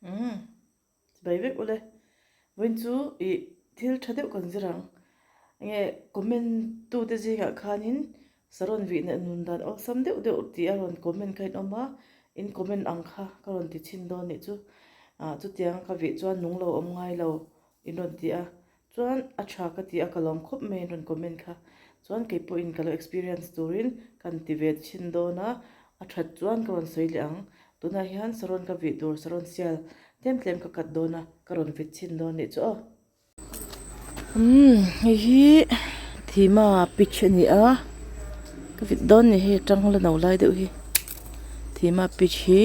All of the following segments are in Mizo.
Umm chibai vek ule. Vawiin chu ih thil tha deuh kan zir ang. Enge comment tute zingah khanin saron vihna nun dan awlsam deuh deuh tih a rawn comment kha in awm a, in comment ang kha ka rawn ti chhin dawn nih chu. Ah chutiang ka vih chuan nung lo awm ngai lo in rawn ti a, Chuan a tha ka ti a, ka lawm khawp mai in rawn comment kha. Chuan kei pawhin ka lo experience turin kan ti ve chhin dawn a, a that chuan ka rawn sawi leh ang. Tunah hian saron ka vih tur saron sial tlem tlem ka cut dawn a, ka rawn vit chhin dawn nih chu aw. Umm hei hi thima pitch a ni a, ka vit dawn ni hei atang la no lai deuh hi thima pitch hi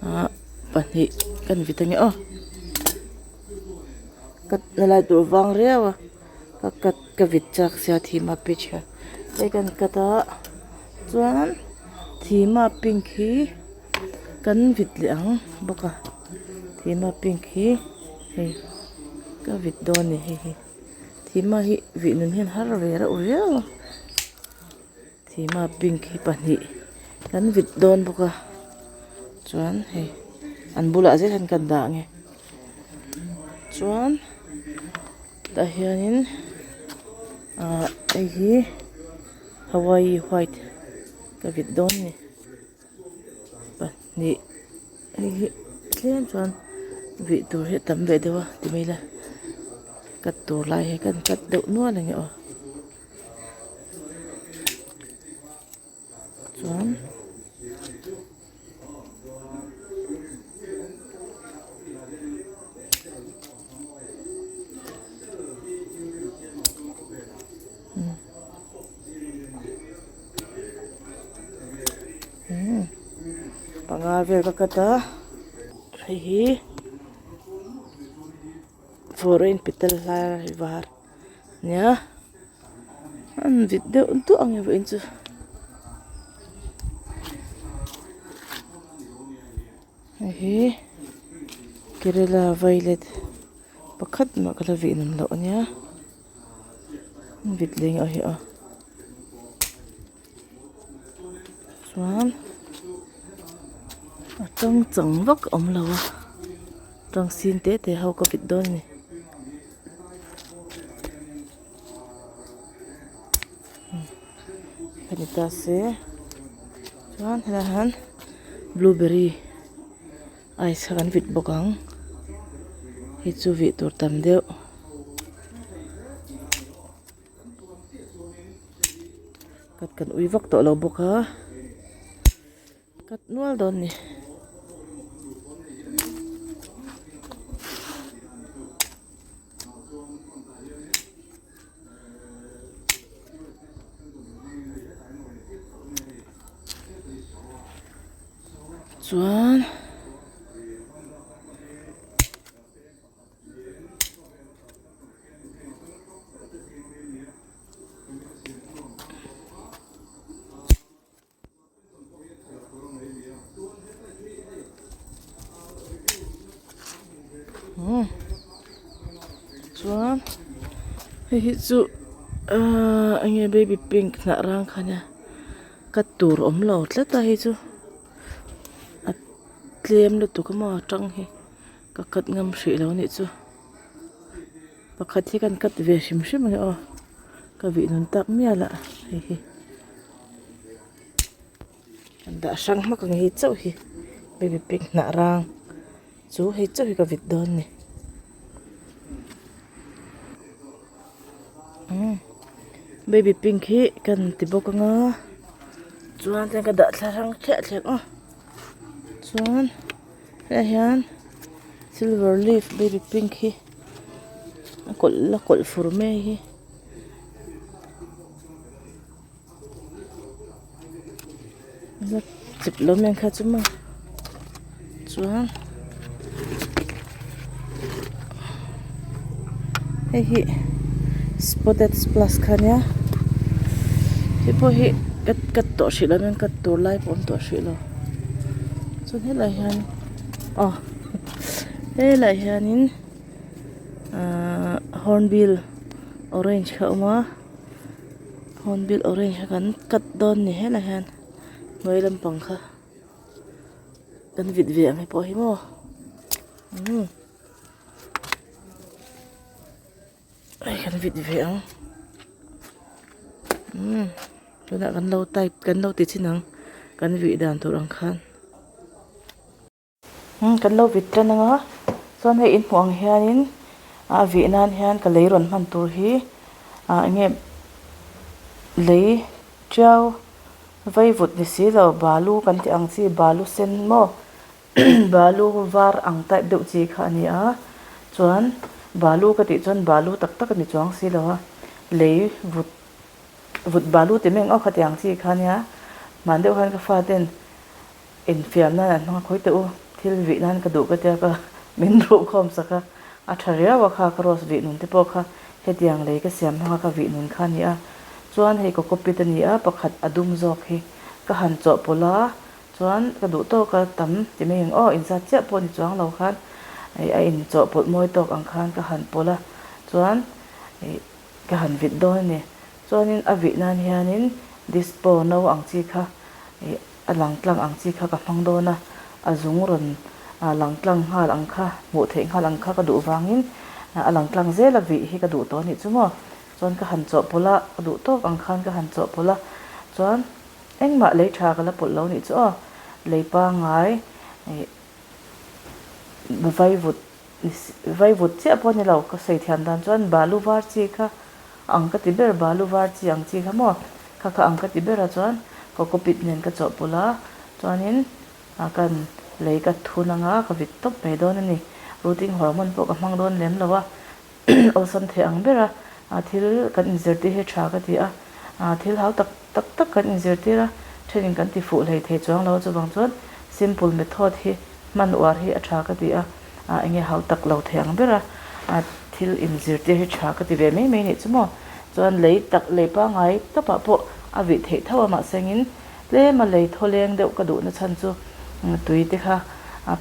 ah pahnih kan vit ange aw. Ka helai tur vang riau a ka cut ka vit chak sia thima pitch kha hei kan cut a chuan thima pink hi kan vit leh ang bawk a thima pink hi hei ka vit dawn a ni hei hi thima hi vih nun hian har ve reuh riau a. Thima pink hi pahnih kan vit dawn bawk a chuan hei an bulah zel hian kan dah ange chuan tah hianin ah hei hi hawaii white ka vit dawn a ni pahnih hei hi tlem chuan vih tur hi a tam ve deuh a ti mai ila cut tur lai hi kan cut deuh nual ange aw. Chuan panga vel ka cut a hei hi foreign petal hlai var. Nia an vit deuh duah ang e vawiin chu hei hi kerela violet pakhat mah ka la vih nawm loh ania an vit leng a hi a chuan a tang chang vak a awm lo a tang sin te te ho ka vit dawn a ni. Hemi ta se chuan helaiah hian blueberry ice kha kan vit bawk ang hei chu vih tur tam deuh. Cut kan ui vak tawh lo bawk a cut nual dawn a ni. Chuan. Chuan hei hi chu ahh enge baby pink hnah rang kha nia cut tur awm lo tlat a hei chu a tlem lutuk a maw a tang hi. Ka cut ngam hrih lo anih chu pakhat hi kan cut ve hrim hrim ang e aw ka vih nun tak mial a hei hi an dah hrang hmak ang hei chauh hi baby pink hnah rang chu hei chauh hi ka vit dawn a ni umm baby pink hi kan ti bawk ang a chuan ka dah thla hrang thliah thliah ang aw chuan. Hetiang hian silver leaf baby pink hi a kawlh la kawlh fur mai hi. La chip lo mai ang kha chu maw chuan hei hi spotted splash kha ania hei pawh hi cut cut tawh hrih lo hian cut tur lai pawh a awm tawh hrih lo. Chuan helaiah hian aw helaiah hianin ahh hornbill orange kha a awm a hornbill orange kha kan cut dawn a ni helaiah hian hnuai lampang kha kan vit ve ang hei pawh hi maw. Umm hei kan vit ve ang umm tunah kan lo type kan lo ti chin ang kan vih dan tur ang khan umm kan lo vit tan anga chuan hei in hmuh ang hianin a vih nan hian ka lei rawn hman tur hi ah eng nge lei tiau vaivut ni si lo balu kan tih ang chi balu sen maw. Balu var ang type deuh chi kha a ni a, chuan balu ka tih chuan balu tak tak a ni chuang si lo a, lei vut vut balu ti mai ang aw khatiang chi kha a nia, hman deuh khan ka faten infiam nan an hmang a khawi teh u thil vih nan ka duh ka tia ka min ruh khawm sak a, a tha riau a kha ka rose vih nun te pawh kha hetiang lei ka siam hmang a ka vih nun kha a ni a, chuan hei cocopeat a ni a pakhat a dum zawk hi ka han chawhpawlh a. Chuan ka duh tawk a tam ti mai ang aw, inzat chiah pawh ni chuang lo khan ih a inchawhpawlh mawi tawk ang khan ka han pawlh a, chuan ih ka han vit dawn a ni. Chuanin a vih nan hianin dispo no ang chi kha ih a lang tlang ang chi kha ka hmang dawn a, a zung rawn lang tlang nghal ang kha, hmuh theih nghal ang kha ka duh vangin a lang tlang zel a vih hi ka duh tawh a nih chu maw. Chuan ka han chawhpawlh a, ka duh tawk ang khan ka han chawhpawlh a, chuan. Engmah lei tha ka la pawlh lo nih chu aw. Lei pangngai ih vaivut vaivut chiah pawh a ni lo. Ka sawi thiam dan chuan balu var chi kha ang ka ti ber, balu var chi ang chi kha maw kha kha ang ka ti ber a chuan cocopeat nen ka chawhpawlh a chuanin a kan lei ka thun anga ka vit tawp mai dawn a ni. Rooting hormone pawh ka hmang dawn lem lo a. Awlsam thei ang ber a, thil kan inzirtir hi tha ka ti a, thil hau tak tak tak kan inzirtir a, thenin kan ti fuh hlei thei chuang lo a, chuvang chuan simple method hi hman uar hi a tha ka ti a, enge hau tak lo thei ang ber a, thil inzirtir hi tha ka ti ve mai mai nih chu maw, chuan lei tak lei pangngai tawpah pawh a vih theih tho a mahsengin Tlem a lei thaw leng deuh ka duhna chhan chu tui te kha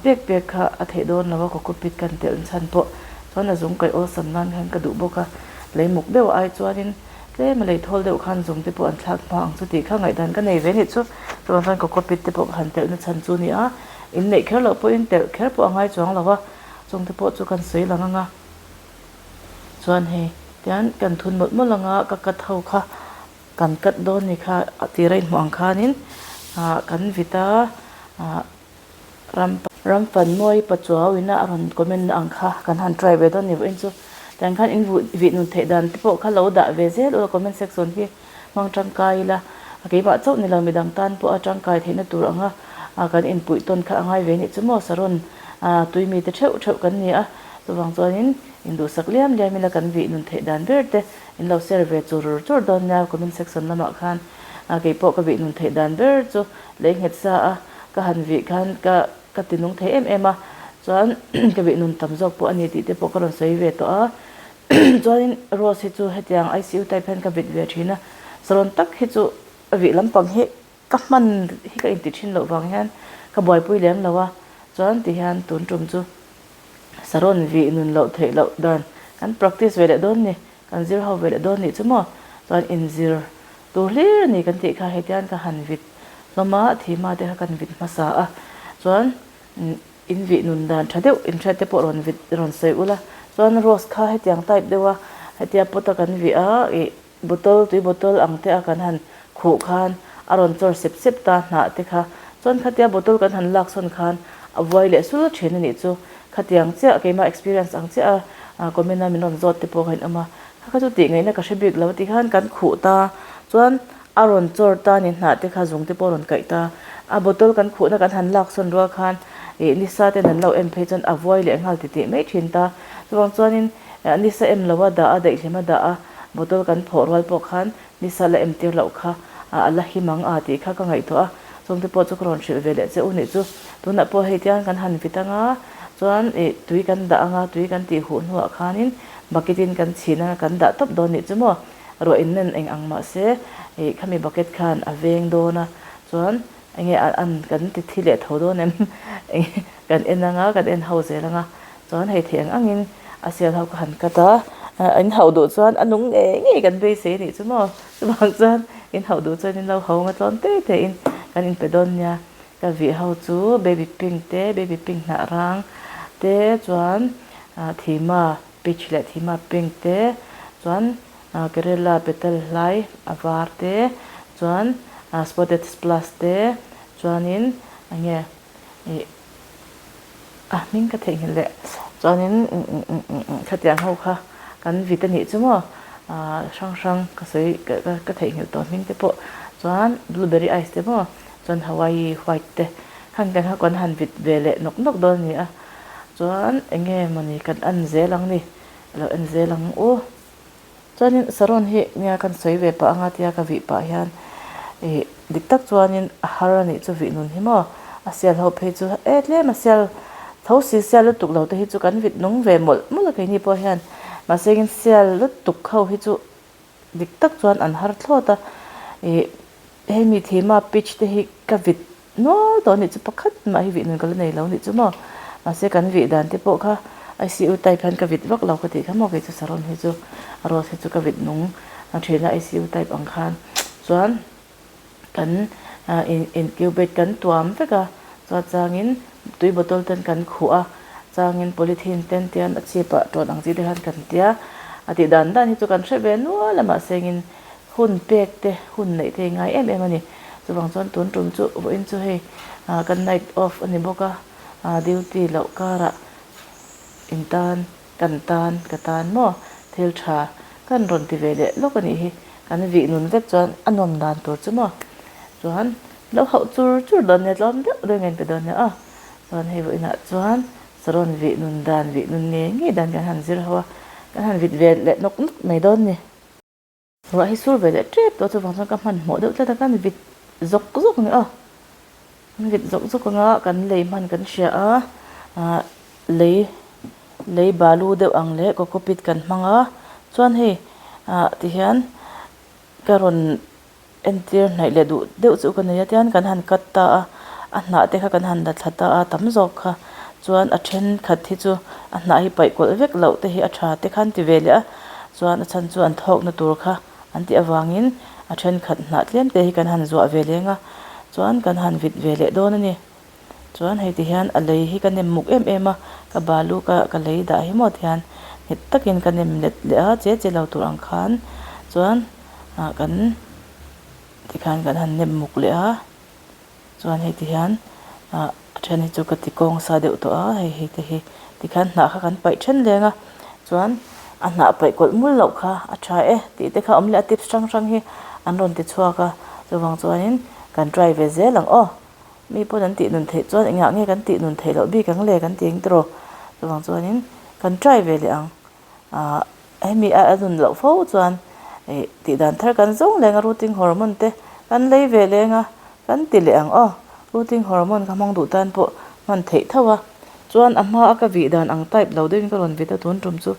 pek pek kha a theih dawn lo a, cocopeat kan telh chhan pawh chuan a zung kaih awlsam nan khan ka duh bawk a, lei muk deuh ai chuanin tlem a lei thawl deuh khan zung te pawh an thlak hma ang chu tih kha ngaihdan ka nei ve nih chu, chuvang chuan cocopeat te pawh ka han telhna chhan chu a ni a, inneih kher loh pawhin telh kher pawh a ngai chuang lo a, chung te pawh chu kan sawi lang ang a, chuan hei tian kan thun mawlh mawlh ang a, ka cut ho kha. Kan cut dawn ni kha a tir a inhmuh ang khanin ah kan vit a ah ram ram fanmawi pachuau ina a rawn comment na ang kha kan han try ve dawn ni vawiin chu tiang khan in vih nun theih dan te pawh kha lo dah ve zel ula comment section hi hmang tangkai ila keimah chauh ni lo midang tan pawh a tangkai theihna tur anga ah kan inpuih tawn kha a ngai ve nih chu maw saron ah tui mite theuh theuh kan ni a chuvang chuanin induhsak liam liam ila kan vih nun theih dan ber te In lo share ve chur chur dawn nia comment section lamah khan kei pawh ka vih nun theih dan ber chu lei nghet sa a ka han vih khan ka ka ti nung thei em em a chuan ka vih nun tam zawk pawh a ni tih te pawh ka rawn sawi ve tawh a chuanin rose hi chu hetiang I_C_U type hian ka vit ve thin a saron tak hi chu a vih lampang hi ka hman hi ka inti thin loh vang hian ka buaipui lem lo a chuan ti hian tun tum chu Saron vih nun loh theih loh dan kan practice ve leh dawn ni, kan zir ho ve leh dawn nih chu maw? Chuan inzir tur hlir a ni kan tih kha hetiang ka han vit hlawm a, thima te kha kan vit hmasa a, chuan in vih nun dan tha deuh inhriat te pawh rawn vit rawn sawi ula, chuan rose kha hetiang type deuh a hetia pot a kan vih a ih Bottle, tui bottle ang te a kan han khuh khan a rawn chawr sep sep ta hnah te kha. Chuan khatia bottle kan han lak sawn khan a vuai leh sul thin a nih chu. Khatiang chiah keimah experience ang chiah a comment a min rawn zawt te pawh kha in awm a. Kha kha chu tih ngaihna ka hre bik lo a ti khan kan khuh ta. Chuan a rawn chawr ta ni hnah te kha zung te pawh a rawn kaih ta. A bottle kan khuhna kan han lak sawn rual khan ih nisa ten an lo em phei chuan a vuai leh nghal titih mai thin ta. Chuvang chuanin nisa em lo a dah a daihlim a dah a. Bottle kan phawh rual pawh khan nisa la em tir loh kha a la him ang a tih kha ka ngaihtuah a, chungte pawh chu ka rawn hrilh ve leh che u nih chu. Tunah pawh hei tiang kan han vit anga chuan ih tui kan dah anga tui kan tih huh hnuah khanin bucket in kan chhin anga kan dah tawp dawn nih chu maw. Ruah in nen eng ang mahse ih khami bucket khan a veng dawn a chuan enge a an kan ti thi leh tho dawn em enge kan en anga kan en ho zel anga chuan hei thei ang angin a sial ho ka han cut a in hauh duh chuan a nung ngei ngei kan beisei anih chu maw chuvang chuan in hauh duh chuan in lo ho anga tlawn te te in kan inpe dawn nia ka vih ho chu baby pink te baby pink hnah rang te. te chuan ah thima peach leh thima pink te chuan ah kerela petal hlai a var te chuan ah spotted splash te chuanin eng nge ih a hming ka theihnghilh leh chuanin khatiang ho kha kan vit a nih chu maw ah hrang hrang ka sawi ka theihnghilh tawh hming te pawh chuan blueberry ice te maw chuan hawaii white te heng te kha kan han vit ve leh nawk nawk dawn a ni a chuan eng nge mawni kan en zel ang ni a lo en zel ang u. Chuanin saron hi nia kan sawi ve pah anga tia ka vih pah hian ih dik tak chuanin a har a nih chu vih nun hi maw a sial ho phei chu e tlem a sial tho si sial lutuk lo te hi chu kan vit nung ve mawlh mawlh a keini pawh hian mahse engin sial lutuk ho hi chu dik tak chuan an har thlawt a ih hemi thima pitch te hi ka vit Nual tawh anih chu pakhat mah hi vih nun ka la nei lo anih chu maw. Mahse kan vih dan te pawh kha ICU type hian ka vit vak lo ka tih kha maw kei chu saron hi chu a rose hi chu ka vit nung a then a ICU type ang khan chuan kan incubate kan tuam vek a chuan changin tui bottle ten kan khuh a changin polythene ten tian a chhip ah tawn ang chi te khan kan tia a tih dan dan hi chu kan hre ve nual a mahse engin Hun pek te, hun neih te i ngai em em a ni. Chuvang chuan tun tum chu vawiin chu hei kan night off a ni bawk a, duty loh karah in tan, kan tan, ka tan maw thil tha kan rawn ti ve leh lawk a nih hi. Kan vih nun vek chuan a nawm dan tur chu maw chuan lo hauh chur chur dawn nia, tlawm deuh deuh ngen pe dawn nia aw. Chuan hei vawiinah chuan saron vih nun dan, vih nun ngei ngei dan kan han zir ho a, kan han vit ve leh nawk nawk mai dawn ni. Ruah hi sur ve leh tep tawh chuvang chuan ka hmanhmawh deuh tlat a, kan vit zawk zawk a ni aw. Kan vit zawk zawk anga kan lei hman kan hria a, ah lei lei balu deuh ang leh cocopeat kan hmang a, chuan hei ah tihian ka rawn Entir hnaih leh duh deuh chu ka nei a tian kan han cut ta a, a hnah te kha kan han la thla ta a tam zawk kha chuan a thenkhat hi chu a hnah hi paih kawlh vek loh te hi a tha te khan ti ve leh a, chuan a chhan chu an thawkna tur kha an tih avangin a thenkhat hnah tlem te hi kan han zuah ve leng a, chuan kan han vit ve leh dawn a ni. Chuan hei ti hian a lei hi ka nem muk em em a, ka balu ka ka lei dah hi maw tihian nghet takin ka nem let leh a che che lo tur ang khan chuan ah kan tikhan kan han nem muk leh a, chuan hei ti hian ah a then hi chu ka ti kawng sa deuh tawh a hei hei te hi tikhan hnah kha kan paih then leng a, chuan a hnah paih kawlh mul loh kha a tha e tih te kha awm leh a tips hrang hrang hi an rawn ti chhuak a, chuvang chuanin kan try ve zel ang aw. Mi pawn an tih nun theih chuan engah nge kan tih nun theih loh bik ang le kan ti eng tawh chuvang chuanin kan try ve leh ang ah hemi a a nun loh fo chuan ih tih dan thar kan zawng leng a rooting hormone te kan lei ve leng a kan ti leh ang aw rooting hormone kha hmang duh tan pawh hman theih tho a chuan a hma a ka vih dan ang type lo deuhin ka rawn vit a tun tum chu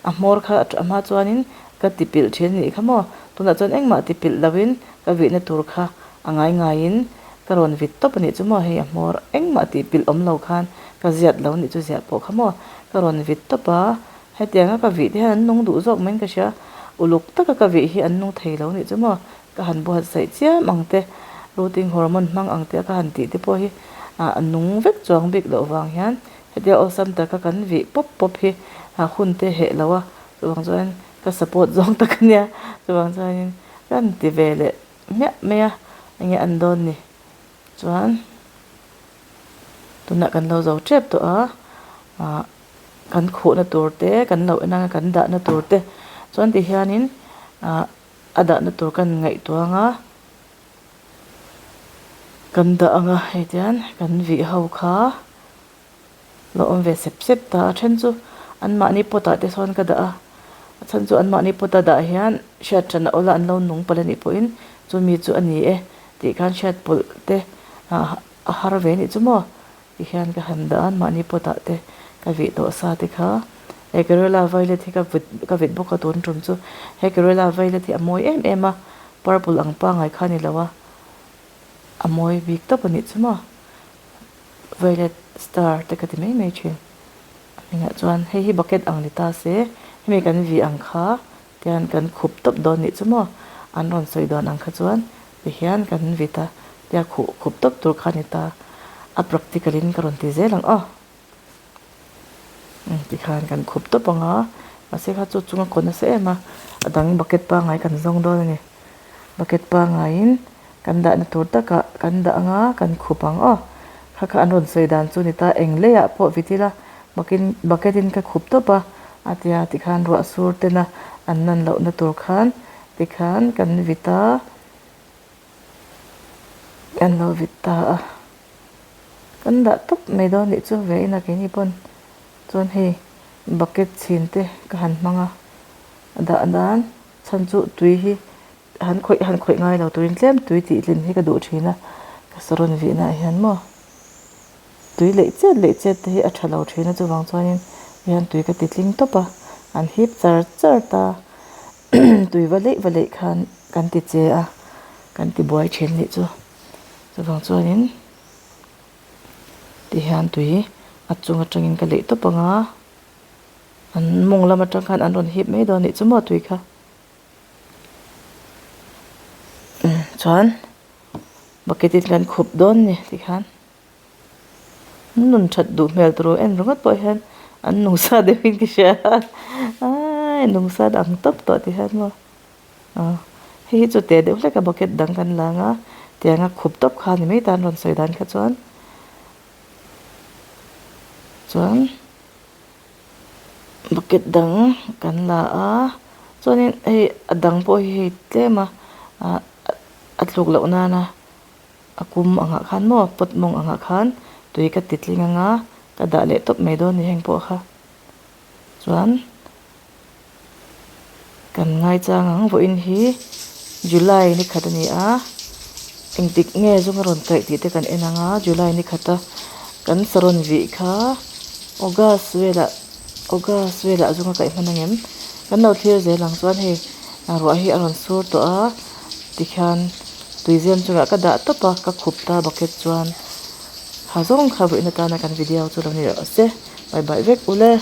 a hmawr kha a hma chuanin ka ti pilh thin a nih kha maw tunah chuan engmah ti pilh loin ka vihna tur kha A ngai ngaiin ka rawn vit tawp a nih chu maw hei a hmawr engmah tih pilh awm lo khan ka ziat lo nih chu ziah pawh kha maw ka rawn vit tawp a, hetianga ka vih te hian an nung duh zawk mai in ka hria, uluk taka ka vih hi an nung thei lo nih chu maw ka han buatsaih chiam ang te rooting hormone hmang ang te a ka han tih te pawh hi ah a nung vek chuang bik loh vang hian hetia awlsam taka kan vih pawp pawp hi a hun te heh lo a chuvang chuan ka support zawng tak a nia chuvang chuanin ka han ti ve leh. Hmiah mai a, enge an dawn ni? Chuan tunah kan lo zo tep tawh a, ah kan khuhna tur te kan lo en anga kan dahna tur te chuan ti hianin ah a dahna tur kan ngaihtuah anga kan dah anga hei tian kan vih ho kha. Lo awm ve sep sep ta a then chu anmahni pot ah te sawn ka dah a a chhan chu anmahni pot a dah hian hriat ṭan a awl a an lo nung palh anih pawhin chumi chu a ni e tih khan hriat pawlh te ah a har ve anih chu maw ti hian ka han dah a anmahni pot ah te ka vih tawh sa te kha he kerela violet hi ka vit ka vit bawk a tun tum chu he kerela violet hi a mawi em em a purple ang pangai kha a ni lo a a mawi bik tawp anih chu maw. Violet star te ka ti mai mai thin. A hmingah chuan hei hi bucket ang ni ta se hemi kan vih ang kha tian kan khup tawp dawn nih chu maw an rawn sawi dawn ang kha chuan tihian kan vit a tia khuh khup tawp tur kha a ni ta a practical in ka rawn ti zel ang aw. Tikhan kan khup tawp ang a mahse kha chu chunga kaw nasa em a a dang bucket pangngai kan zawng dawn a ni bucket pangngaiin kan dahna tur takah kan dah ang a kan khup ang aw kha kha an rawn sawi dan chu a ni ta eng leiah pawh vit ila bucket in ka khup tawp a a tia tikhan ruah sur tena an nan lohna tur khan tikhan kan vit a kan lo vit ta a. Kan dah tawp mai dawn nih chu ve ina keini pawn chuan hei bucket chhin te ka han hmang a a dah nan chhan chu tui hi han khawih han khawih ngai lo turin tlem tui tih tlin hi ka duh thin a ka saron vihna ah hian maw tui leih chet leih chet te hi a tha lo thin a chuvang chuanin hian tui ka ti tling tawp a an hip char char ta tui va leih va leih khan kan ti che a kan ti buai thin nih chu. Chuvang chuanin tihian tui a chung atangin ka leih tawp ang a an mawng lam atang khan an rawn hip mai dawn anih chu maw tui kha umm chuan bucket in kan khup dawn a ni tikhan an nun that duh hmel tur en ringawt pawh hian an nungsa deuhin ka hria a aii nungsa ang tawp tawh tihian maw. Aw hei hi chu teh deuh hlek a bucket dang kan la ang a tianga khup tawp kha a ni mai ta an rawn sawi dan kha chuan chuan bucket dang kan la a chuanin hei a dang pawh hi hei tlem a ah a tluk loh nana a kum angah khan maw pot mawng angah khan tui ka ti tling ang a ka dah leh tawp mai dawn a ni heng pawh kha chuan. Kan ngaichang ang vawiin hi July ni khat a ni a engtik nge zung a rawn kaih tih te kan en ang a July ni khat a kan sarawn vih kha August velah August velah zung a kaih hman ang em kan lo thlir zel ang chuan hei ruah hi a rawn sur tawh a tikhian tuizem chungah ka dah tawp a ka khup ta bucket chuan ha zawng kha vawiin atana kan video chu lo ni rawh se bye bye vek ule.